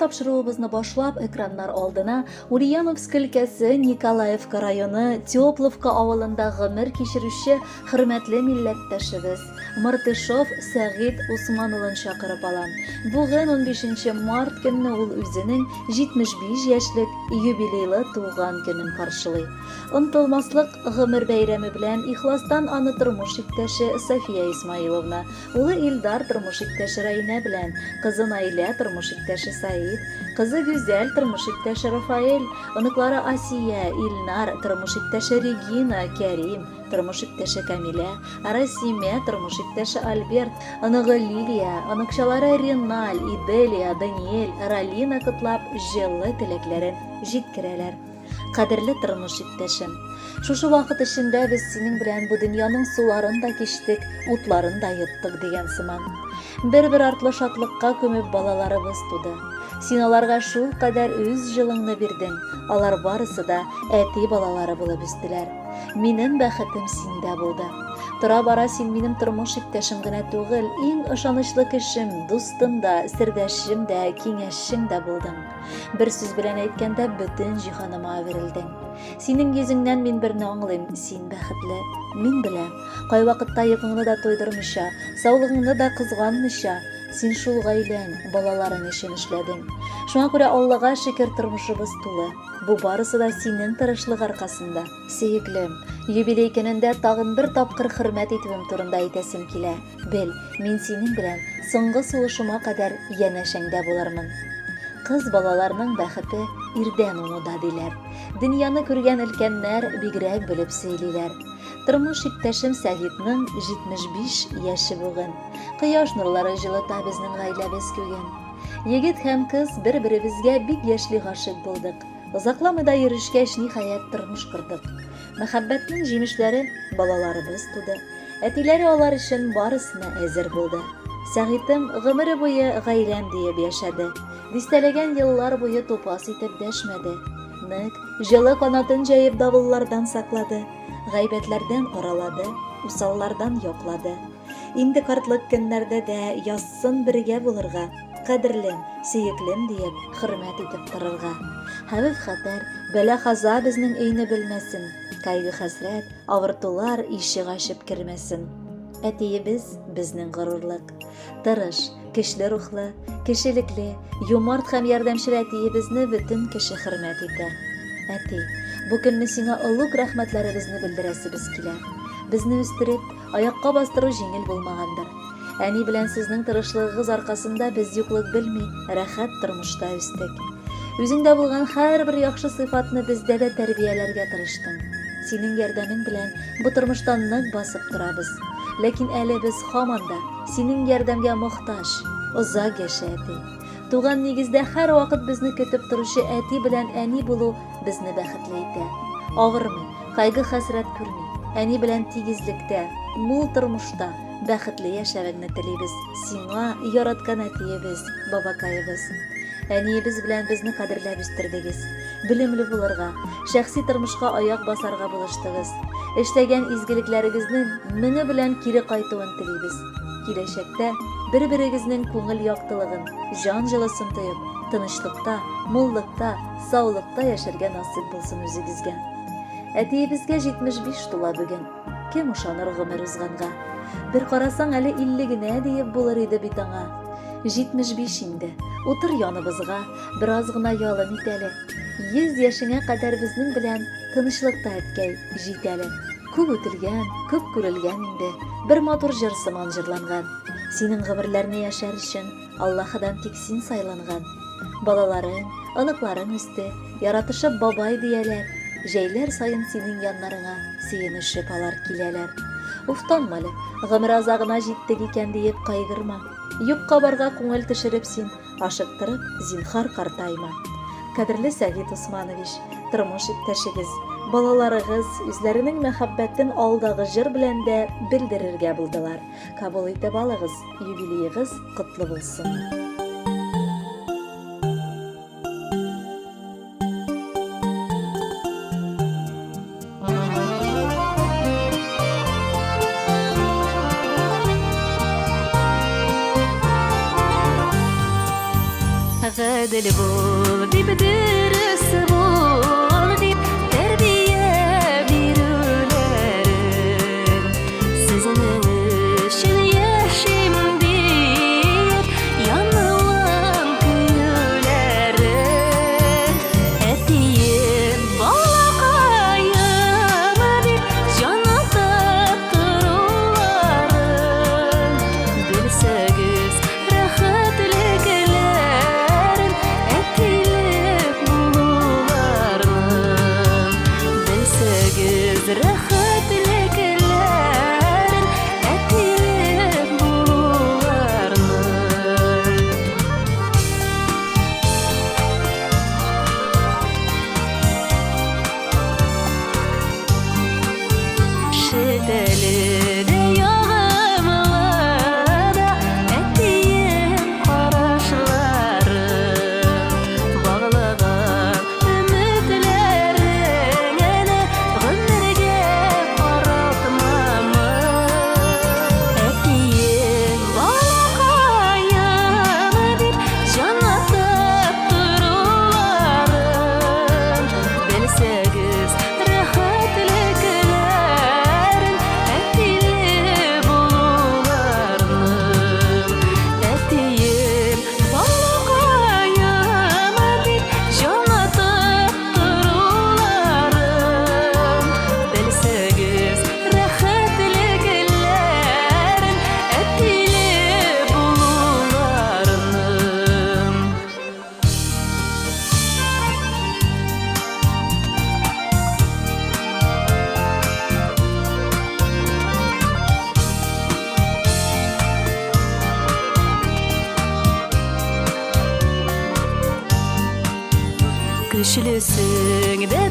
тапшыруыбызны башлап, экраннар алдына Ульяновск өлкәсе Николаевка районы Тепловка авылында гомер кичерүче хөрмәтле милләттәшебез Мартышов Сәгыйть Усман улын чакырып алам. Бүген 15 март көнне ул үзенең 75 яшьлек юбилейлы туган көнен каршылый. Онытылмаслык гомер бәйрәме белән ихластан аны тормыш иптәше София Исмаиловна, Улы Илдар тормыш иптәше Раинә белән, кызы Наилә тормыш иптәше Саид, кызы Гүзәл тормыш иптәше Рафаэль, оныклары Асия, Илнар, тормыш иптәше Регина, Кәрим, тормыш иптәше Камилә, Расимә, тормыш иптәше Альберт, оныгы Лилия, оныкчалары Реналь, Иделия, Даниэль, Ралина котлап, җылы теләкләрен җиткерәләр. Кадерле тормыш иптәшем! Шушы вакыт эчендә без синең белән бу дөньяның суларын да кичтек, утларын да йоттык дигән сыман. Бер-бер артлы шатлыкка күмеп балаларыбыз туды. Син аларга шулкадәр үз җылыңны бирдең, алар барысы да әти балалары булып үстеләр. Минем бәхетем синдә булды. Тора-бара син минем тормыш иптәшем генә түгел, иң ышанычлы кешем, дустым да, сердәшем дә, киңәшчем дә булдың. Бер сүз белән әйткәндә, бөтен җиһаныма әверелдең. Синең йөзеңнән мин берне аңлыйм, син бәхетле. Мин беләм, кайвакытта йокыңны да туйдырмыйча, саулыгыңны да кызганмыйча, син шул гаиләң, балаларың өчен эшләдең. Шуңа күрә Аллага шөкер, тормышыбыз тулы. Бу барысы да синең тырышлык аркасында. Сөеклем, юбилей көнендә тагын бер тапкыр хөрмәт итүем турында әйтәсем килә. Бел, мин синең белән соңгы сулышыма кадәр янәшәңдә булырмын. Кыз балаларның бәхете ирдән уңуда, диләр. Дөньяны күргән өлкәннәр бигрәк белеп сөйлиләр. Тормыш иптәшем Сәгитның 75 яше бүген. Кояш нурлары җылыта безнең гаиләбез күген. Егет һәм кыз бер-беребезгә бик яшьли гашыйк булдык. Озакламый да йөрешкәч, ниһаять, тормыш кордык. Мәхәббәтнең җимешләре, балаларыбыз туды. Әтиләре алар өчен барысына әзер булды. Сәгыйтем гомере буе гаиләм диеп яшәде. Дистәләгән еллар буе тупас итеп дәшмәде. Нык, җылы канатын җәеп давыллардан саклады, гайбәтләрдән аралады, усаллардан яклады. Инде картлык көннәрдә дә язсын бергә булырга, кадерлем, сөеклем диеп хөрмәт итеп торырга. Хәвеф-хәтәр, бәла-каза безнең өйне белмәсен, кайгы-хәсрәт, Авыртулар ишек ачып кермәсен. Әтиебез безнең горурлык. Тырыш, көчле рухлы, кешелекле, юмарт һәм ярдәмчел әтиебезне бөтен кеше хөрмәт итә. Әти, бу көнне сиңа олуг рәхмәтләребезне белдерәсебез килә. Безне үстереп, аякка бастыру җиңел булмагандыр. Әни белән сезнең тырышлыгыгыз аркасында без юклык белми, рәхәт тормышта үстек. Үзеңдә булган һәрбер яхшы сыйфатны бездә дә тәрбияләргә тырыштың. Синең ярдәмең белән бу тормышта нык басып торабыз. Ләкин әле без һаман да синең ярдәмгә мохтаҗ. Озак яшә, әти. Туган нигездә һәрвакыт безне көтеп торучы әти белән әни булу безне бәхетле итә. Авырмый, кайгы-хәсрәт күрми, әни белән тигезлектә, мул тормышта, бәхетле яшәвеңне телибез сиңа, яраткан әтиебез, бабакаебыз. Әниебез белән безне кадерләп үстердегез. Белемле булырга, шәхси тормышка аяк басарга булыштыгыз. Эшләгән изгелекләрегезнең меңе белән кире кайтуын телибез. Киләчәктә бер-берегезнең күңел яктылыгын, җан җылысын тоеп, тынычлыкта, муллыкта, саулыкта яшәргә насыйп булсын үзегезгә. Әтиебезгә 75 тула бүген. Кем ышаныр гомер узганга? Бер карасаң, әле 50 генә диеп булыр иде бит аңа. 75 инде. Утыр яныбызга, бераз гына ялын ит әле. 100 яшеңә кадәр безнең белән тынычлыкта, әткәй, җит әле. Күп үтелгән, күп күрелгән инде, бер матур җыр сыман җырланган. Синең гомерләрне яшәр өчен Аллаһыдан тик син сайланган. Балаларың, оныкларың үсте, яратышып бабай дияләр, җәйләр саен синең яннарыңа сөенешеп алар киләләр. Уфтанма әле, гомер азагына җиттек икән диеп кайгырма. Юкка-барга күңел төшереп син, ашыктырып, зинһар картайма. Кадерле Сәгыйть Усманович, тормыш иптәшегез, балаларыгыз үзләренең мәхәббәтен алдагы җыр белән дә белдерергә булдылар. Кабул итеп алыгыз, юбилеегыз котлы булсын! Гадел бул дип, дөрес бул дип, тәрбия бирүләрен. Сезнең өчен яшим дип, януым көюләрен. Әтием, балакаем дип, җанатып торуларын. Белсәгез, рәхәтлекләрен әтиле булуларның. Белсәгез, рәхәтлекләрен әтиле булуларның. Шелтәле дә, ягымлы да әтием карашлары. Баглаган өметләрең әнә гомергә каралтмамы. Әтием, балакаем дип, җанатып торуларын. Белсәгез, рәхәтлекләрен әтиле булуларның. Әтием, балакаем дип, җанатып торуларын. Белсәгез, рәхәтлекләрен әтиле булуларның. Көчлесең дә.